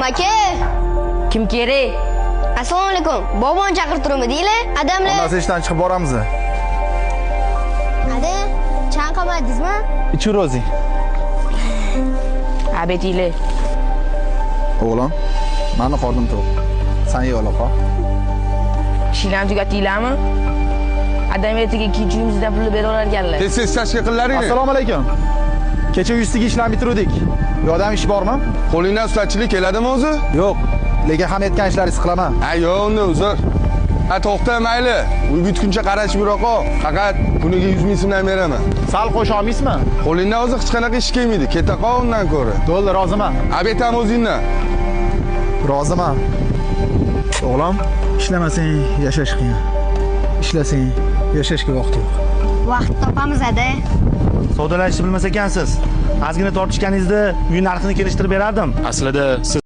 Amaki! Kim kerak? Assalomu alaykum. Bobom chaqirib turibmi? Adamlar. Onasi ishdan chiqib boramiz. Ada, chanqamadingizmi? Ichir o'zing. Obetinglar. O'g'lim, mani qornim to'q. San ye ola qol. Ishinglarni tugatdinglarmi? Adam ertaga ikkinchi uyimizdan pulni berib olarkanlar. Tez tez tashkil qillaring. Assalomu alaykum. Kecha uy ustida ishlarni bitiruvdik. Yordam ish bormi? Qo'lingdan ustachilik keladimi o'zi? Yo'q. Lekin ham aytgan ishlaringizni qilaman. Ha, yo'q, unda uzr. Ha, to'xta, mayli. Uy bitguncha qarashib yura qol. Faqat kuniga 100 ming so'mdan beraman. Sal qo'sha olmaysizmi? Qo'lingdan o'zi hech qanaqa ish kelmaydi. Keta qol undan ko'ra. Bo'ldi, roziman. Обед ham o'zingdan. Roziman. O'g'lim, ishlamasang yashash qiyin. Ishlasang yashashga vaqt yo'q. Vaqt topamiz, ada. Savdolashishni bilmas ekansiz. Ozgina tortishganingizda uy narxini kelishtirib berardim. Aslida siz